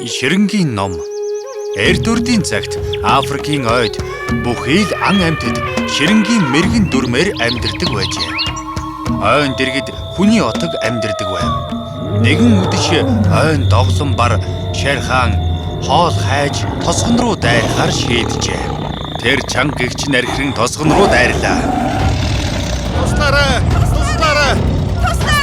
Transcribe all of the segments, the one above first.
Ширэнгийн ном. Эрт өрдийн цагт Африкийн ойд бүхий л ан амьтад ширэнгийн мэрэгэн дүрмээр амьдардаг байжээ. Ойн дэргэд хүний отог амьдардаг байв. Нэгэн үдэш ойн доглон бар Шерхан хоол хайж тосгон руу дайрахаар шийджээ. Тэр чанга гэгч нархиран тосгон руу дайрлаа. Туслаарай! Туслаарай! Туслаарай!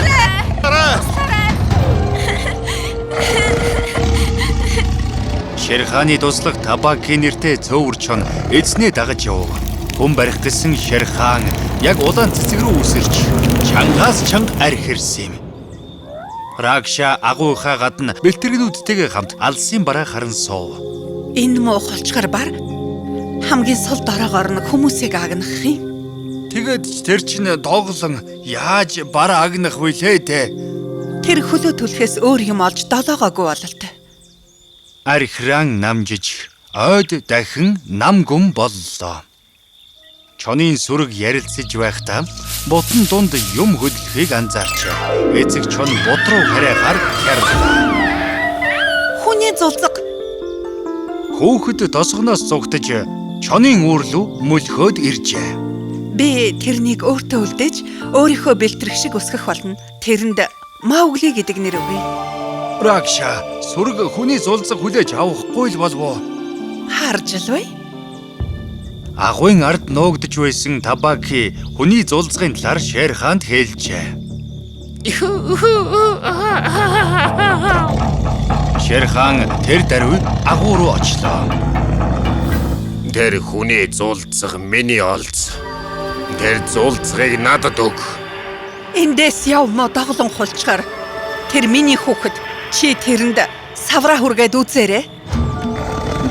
Шерханы туслах Табаки нэртэй цөөвөр чон эзнээ дагаж явв. Хүн барих гэсэн Шерхан яг улаан цэцэг рүү үсэрч чангаас чанга архирсан юм. Ракша агуйхаа гадна бэлтгэнүүдтэйгээ хамт алсын бараа харан суув. Энэ муу холчгор бар хамгийн сул дороогоор нь хүмүүсийг агнах юм. Тэгээд ч тэр чинь доглон яаж бараа агнах вүлээ те? Тэр хөлөө түлхээс өөр юм олж долоогоогүй бололтой. Архиран намжиж ойд дахин нам гүм боллоо. Чонын сүрэг ярилцаж байхдаа бутан дунд юм хөдлөхийг анзаарчээ. Эцэг чон бут руу харайхаар хярлаа. Хүний зулцаг Хүүхэд тосгоноос зугтаж чонын үүр рүү мөлхөөд иржээ. би тэрнийг өөртөө үлдээж өөрийнхөө бэлтрэх шиг өсгөх болно. Тэрэнд Маугли гэдэг нэр өгье. Ракша сүрэг хүний зулцаг хүлээж авахгүй л болов уу? Харж л бай. Агуйн ард нуугдж байсан Табаки хүний зулцгын талаар Шерханд хэлжээ. Шерхан тэр даруй агуу руу очлоо. Тэр хүний зулцах миний олц. Тэр зулцгийг надад өг. Эндээс яв мо доглон хулчгаар. Тэр миний хүүхэд. Чи тэрэнд савраа хүргээд үзээрэй.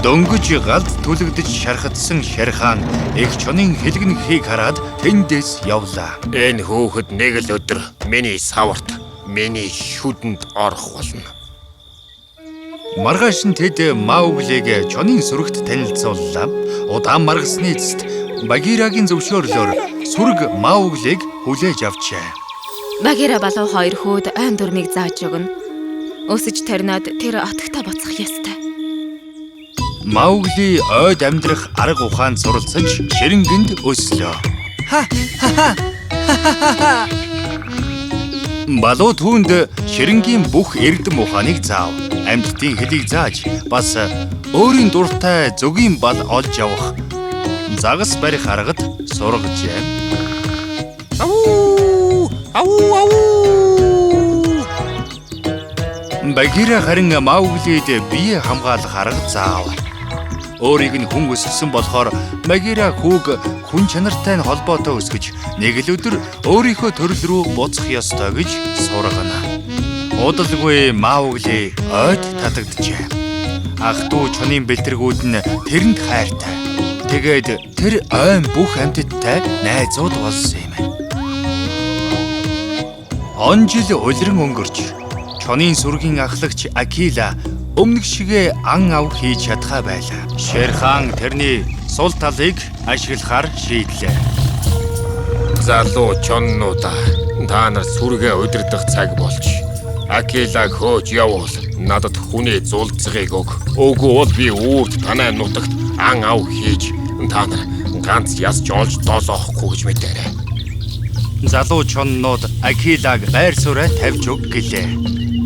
Дөнгөж галд түлэгдэж шархадсан Шерхан эх чонын хэлгэнхийг хараад тэндээс явлаа. Энэ хүүхэд нэг л өдөр миний саварт, миний шүдэнд орох болно. Маргааш нь тэд Мауглиг чонын сүрэгт танилцууллаа. Удаан маргасны эцэст Багирагийн зөвшөөрлөөр сүрэг Мауглиг хүлээж авчээ. Багира балуу хоёр хүүд ойн дүрмийг зааж өгнө. Өсөж тарнаад тэр отогтой буцах ёстой. Маугли ойд амьдрах арга ухаанд суралцаж ширэнгэнд өслөө. Балуу түүнд ширэнгийн бүх эрдэм ухааныг заав. Амьтдын хэлийг зааж бас өөрийн дуртай зөгийн бал олж авах загас барих аргад сургажээ. Ау! Ау! Ау! Багира харин Мауглид бие хамгаалах арга заав. Өөрийг нь хүн өсгсөн болохоор Багира хүүг хүн чанартай нь холбоотой өсгөж нэг л өдөр өөрийнхөө төрөл рүү буцах ёстой гэж сургана. Удалгүй Маугли ойд татагджээ. Ах дүү чонын бэлтэргүүд нь тэрэнд хайртай. Тэгээд тэр ойн бүх амьтадтай найзууд болсон юм. Он жил улиран өнгөрч чонын сүргийн ахлагч Акила өмнөх шигээ ан ав хийж чадхаа байлаа. Шерхан тэрний сул талыг ашиглахаар шийдлээ. Залуу чоннуудаа, та нар сүргээ удирдах цаг болж. Акилаг хөөж явуул. Надад хүний зулцгийг өг. Үгүй бол би үүрд танай нутагт ан ав хийж та нар ганц ясч олж долоохгүй гэж мэдээрэй. Залуу чоннууд Акилаг байр сууриа тавьж өг гэлээ.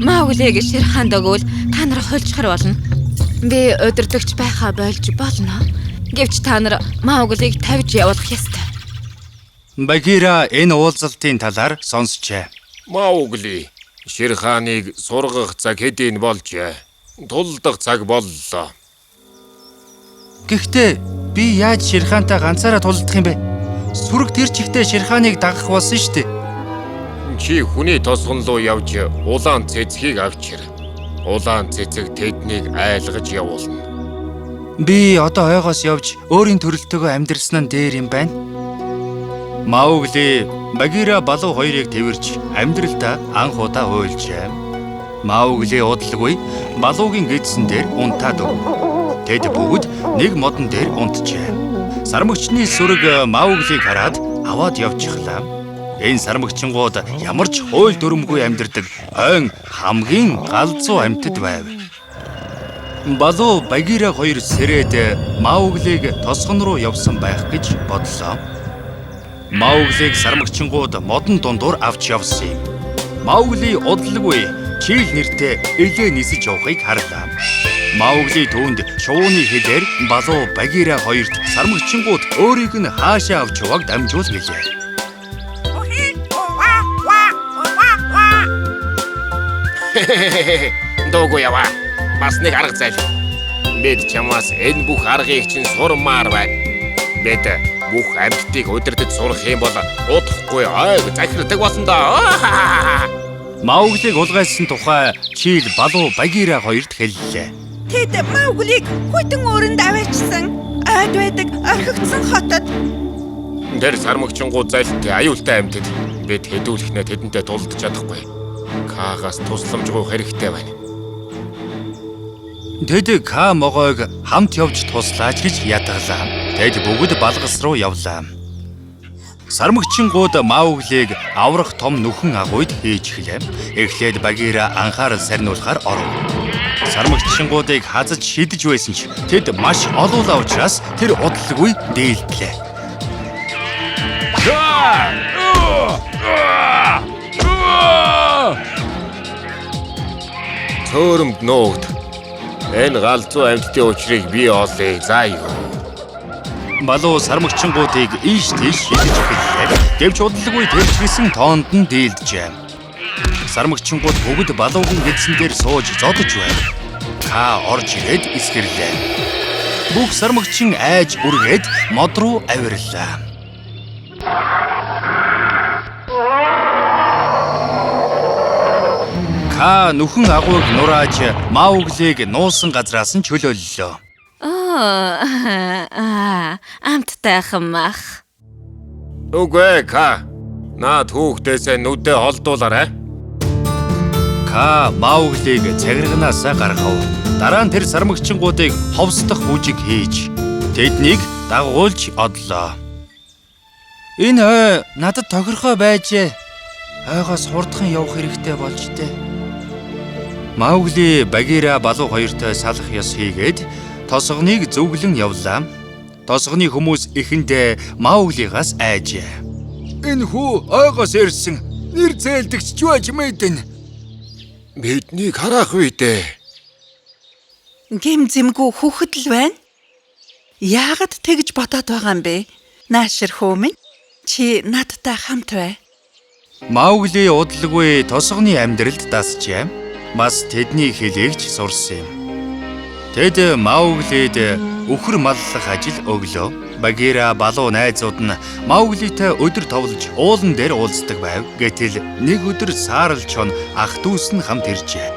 Мауглиг Шерханд өгвөл та нар хулжхар болно. Би удирдагч байхаа болж болно. Гэвч та нар Мауглиг тавьж явуулах ёстой. Багира энэ уулзалтын талаар сонсчээ. Маугли Шерханыг сургах цаг хэдийн болжээ. Тулдах цаг боллоо. Гэхдээ би яаж Шерхантай ганцаараа тулдах юм бэ? Сүрэг тэр чигтээ Шерханыг дагах болсон шүү дээ. Чи хүний тосгон руу явж улаан цэцгийг авчир. Улаан цэцэг тэднийг айлгаж явуулна. Би одоо ойгоос явж өөрийн төрөлтөөгөө амьдрсан нь дээр юм байна. Маугли Багира балуу хоёрыг тэрвэрч амьдралдаа анх удаа уйлжээ. Маугли удалгүй балуугийн гэдсэн дээр унтаад өг. Тэд бүгд нэг модон дээр унтжээ. Сармагчны сүрэг Мауглиг хараад аваад явчихлаа. Энэ сармагчингууд ямар ч хууль дүрмгүй амьдардаг ойн хамгийн галзуу амьтад байв. Балуу Багира хоёр сэрээд Мауглиг тосгон руу явсан байх гэж бодлоо. Мауглиг сармагчингууд модон дундуур авч явсан юм. Маугли удалгүй Чийл нэртэй элээ нисэж явахыг харлаа. Маугли түүнд шувууны хэлээр Балуу Багира хоёрт сармагчингууд өөрийг нь хаашаа авч явааг дамжуул гэлээ. Дуугүй яваа. Бас нэг арга зайл. Бид чамаас энэ бүх аргыг чинь сурмаар байна. Бид бүх амьтдыг удирдах сурах юм бол удахгүй ойг захирдаг болсон доо. Мауглиг улгайлсан тухай Чийл Балуу Багира хоёрт хэллээ. Тэд Мауглиг хүйтэн өрөнд аваачсан. Ойд байдаг орхигдсон хотод. Тэр сармагчингууд зайлттай аюултай амьтад. Бид хэдүүлэхнээ тэдэнтэй тулдаж чадахгүй. Каагаас тусламж гуйх хэрэгтэй байна. Тэд Ка могойг хамт явж туслаач гэж ятгалаа. Тэд бүгд балгас руу явлаа. Сармагчингууд Мауглиг аврах том нүхэн агуйд хийж эхлэв. Эхлээд Багира анхаарал сарниулахаар оров. Сармагчингуудыг хазаж шидэж байсан ч тэд маш олуулаа учраас тэр удалгүй дээлдлээ. Цөөрөмд нөөгд. Энэ галзуу амьтдын учрыг би олъё заа юу. Балуу сармагчингуудыг ийш тийш шидэж эхэллээ. Гэвч удалгүй тэр ч гэсэн тоонд нь дийлджээ. Сармагчингууд бүгд балуугийн гэдсэн дээр сууж зодож байв. Ка орж ирээд эсгэрлээ. Бүх сармагчин айж үргээд мод руу авирлаа. Ка нүхэн агуйг нурааж Мауглиг нуусан газраас нь чөлөөллөө. Амттайхан мах. Үгүй Ка. Наад хүүхдээсээ нүдээ холдуулаарай. Ка Мауглиг цагирганаасаа гаргав. Дараа нь тэр сармагчингуудыг ховсдох бүжиг хийж тэднийг дагуулж одлоо. Энэ ой надад тохирхоо байжээ. Ойгоос хурдхан явах хэрэгтэй болж дээ. Маугли Багира Балуу хоёртой салах ёс хийгээд тосгоныг зөвглөн явлаа. Тосгоны хүмүүс эхэндээ Мауглигаас айжээ. Энэ хүү ойгоос ирсэн нэр зээлдэгч байж мэднэ. Биднийг харах үедээ. Гэм зэмгүй хүүхэд л байна. Яагаад тэгж бодоод байгаа юм бэ? Наашир хүү минь, чи надтай хамт бай. Маугли удалгүй тосгоны амьдралд дасжээ. Бас тэдний хэлийг ч сурсан юм. Тэд Мауглид үхэр маллах ажил өглөө. Багира Балуу найзууд нь Мауглитай өдөр товлож уулан дээр уулздаг байв. Гэтэл нэг өдөр Саарл чон ах дүүс нь хамт иржээ.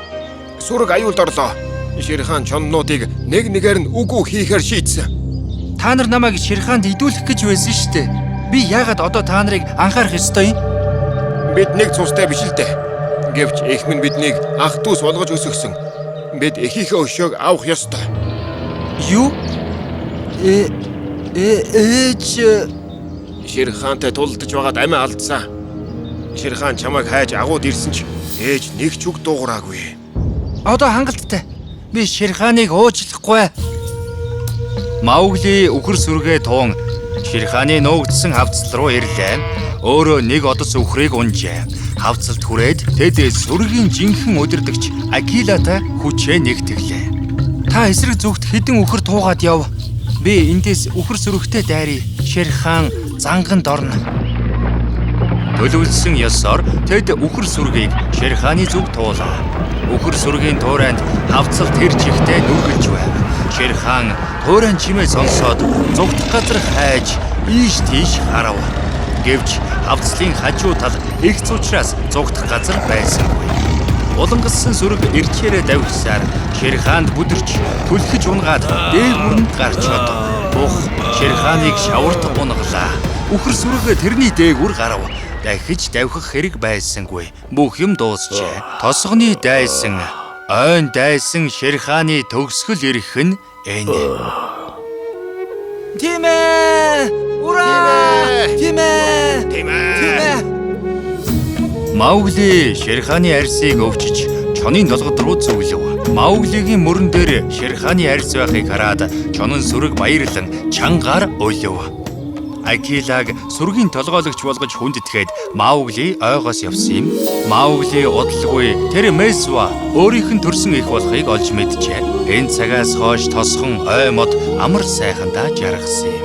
Сүрэг аюулд орлоо. Шерхан чоннуудыг нэг нэгээр нь үгүй хийхээр шийдсэн. Та нар намайг Шерханд идүүлэх гэж байсан шүү дээ. Би яагаад одоо та нарыг анхаарах ёстой юм? Бид нэг цустай биш л дээ. Гэвч эх минь биднийг ах дүүс болгож өсгөсөн. Бид эхийнхээ өшөөг авах ёстой. Юу? Ээж Шерхантай тулдаж байгаад амиа алдсан. Шерхан чамайг хайж агууд ирсэн ч ээж нэг ч үг дуугараагүй. Одоо хангалттай. Би Шерханыг уучлахгүй. Маугли үхэр сүргээ туун Шерханы нуугдсан хавцал руу ирлээ. Өөрөө нэг одос үхрийг унжээ. Хавцалд хүрээд тэд сүргийн жинхэнэ удирдагч Акилатай хүчээ нэгтгэлээ. Та эсрэг зүгт хэдэн үхэр туугаад яв. Би эндээс үхэр сүрэгтэй дайръя. Шерхан занганд орно. Төлөвлөсөн ёсоор тэд үхэр сүргийг Шерханы зүг туулаа. Үхэр сүргийн туурайнд хавцал тэр чигтээ нүргэлж байв. Шерхан туурайн чимээ сонсоод зүгт газар хайж ийш тийш харав. Гэвч хавцлын хажуу тал эгц учраас зүгт газар байсангүй. Улангалсан сүрэг ирчээрээ давхисаар Шерханд бүдэрч түлхэж унгаад дээгүүр нь гарч одов. Бух Шерханыг шаварт унгалаа. Үхэр сүрэг тэрний дээгүүр гарав. Дахиж давхих хэрэг байсангүй. Бүх юм дуусчээ. Тосгоны дайсан, ойн дайсан Шерханы төгсгөл ирэх нь энэ. Тийм ээ! Ура! Тийм ээ! Тийм ээ! Маугли Шерханы арьсыг өвчиж чонын долгод руу зүглэв. Мауглигийн мөрөн дээр Шерханы арьс байхыг хараад Чонон сүрэг баярлан чангаар уйлав. Акилаг сүргийн толгойлогч болгож хүндэтгээд Маугли ойгоос явсан юм. Маугли удалгүй тэр Месва өөрийнх нь төрсөн эх болохыг олж мэджээ. Энэ цагаас хойш тосхон ой мод амар сайхандаа жаргасан юм.